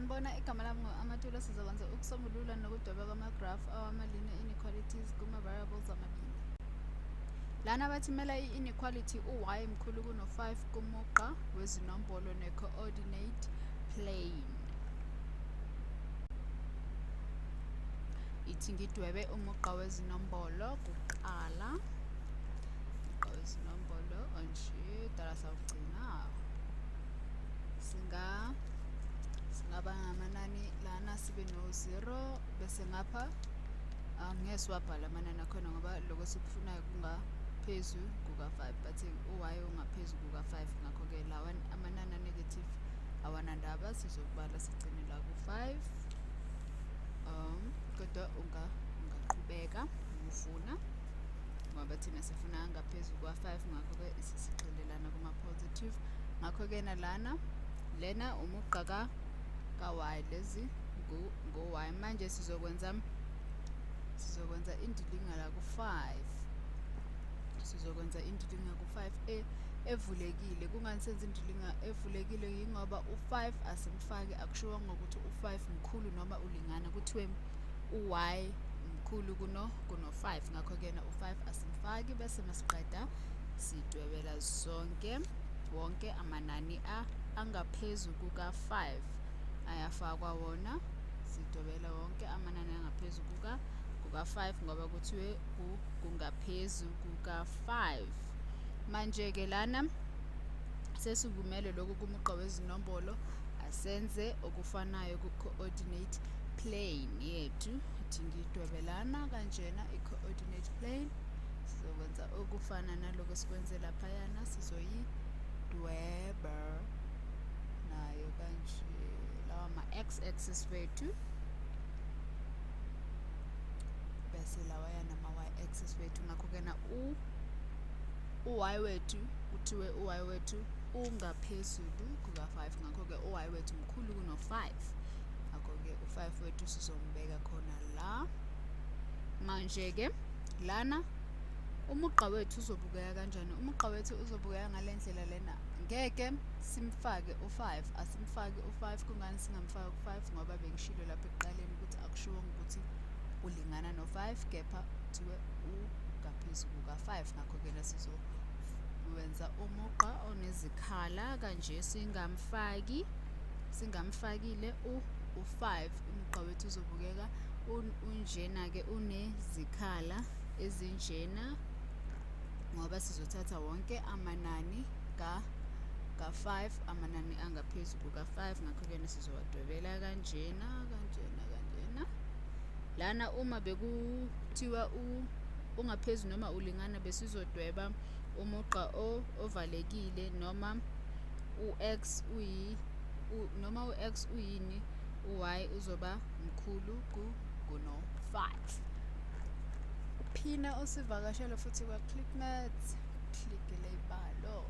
Sanibona, igama lami ngu-Amatula. Sizokwenza ukusombulula nokudweba kwamagrafu awama-linear inequalities kuma-variables amabili. Lana bathumela i-inequality u-y mkhulu kuno-5 kumugqa wezinombolo ne-coordinate plane. Ithi ngidwebe umugqa wezinombolo kuqala. Umugqa wezinombolo onje, dala sawugcina. Singa singaba ngamanani lana sibe no-0 bese ngapha angeke siwabhale amanani akhona ngoba lokho esikufunayo kungaphezu kuka-5, but u-y ungaphezu kuka-5, ngakho-ke lawa amanani a-negative awanandaba, sizokubala sigcine la ku-5. Kodwa ungaqhubeka ufuna ngoba thina sifuna ngaphezu kwa-5, ngakho-ke sigxilelana kuma-positive. Ngakho-ke nalana lena umugqa ka-y, lezi ngo-y. Manje sizokwenza indilinga la ku-5, sizokwenza indilinga ku-5 evulekile. Kungani senza indilinga evulekile? Yingoba u-5 asimfaki, akushiwanga ukuthi u-5 mkhulu noma ulingana, kuthiwe u-y mkhulu kuno-5, ngakho-ke na u-5 asimfaki. Bese masiqeda sidwebela zonke wonke amanani angaphezu kuka-5 ayafakwa wona, sidwebela wonke amanani angaphezu kuka-5 ngoba kuthiwe kungaphezu kuka-5. Manje-ke lana sesikumele lokhu kumugqa wezinombolo, asenze okufanayo ku-coordinate plane yethu. Ithi ngidwebelana kanjena i-coordinate plane, sizokwenza okufana naloko esikwenze laphayana, sizoyidweba nayo kanje, lawa ma-x-axis wethu, bese lawayana ama-y-axis wethu. Ngakho-ke na u-y wethu kuthiwe u-y wethu ungaphezulu kuka-5, ngakho-ke u-y wethu mkhulu kuno-5, ngakho-ke u-5 wethu sizombeka khona la. Manje-ke lana umugqa wethu uzobukeka kanjani? Umugqa wethu uzobukeka ngale ndlela lena. Ngeke simfake u-5, asimfaki u-5. Kungani singamfaki u-5? Ngoba bengishilo lapha ekuqaleni ukuthi akushiwo ukuthi ulingana no-5, kepha kuthiwe ungaphezu kuka-5. Ngakho-ke la sizowenza umugqa onezikhala kanje, singamfakile u-5. Umugqa wethu uzobukeka unjena-ke, unezikhala ezinjena ngoba sizothatha wonke amanani ka-5, amanani angaphezu kuka-5. Ngakho-ke sizowadwebela kanjena kanjena kanjena. Lana uma bekuthiwa ungaphezu noma ulingana, besizodweba umugqa ovalekile, noma u-x noma u-x uyini, u-y uzoba mkhulu kuno-5. Uphinde usivakashele futhi kwa-Click Maths, click ley'balo.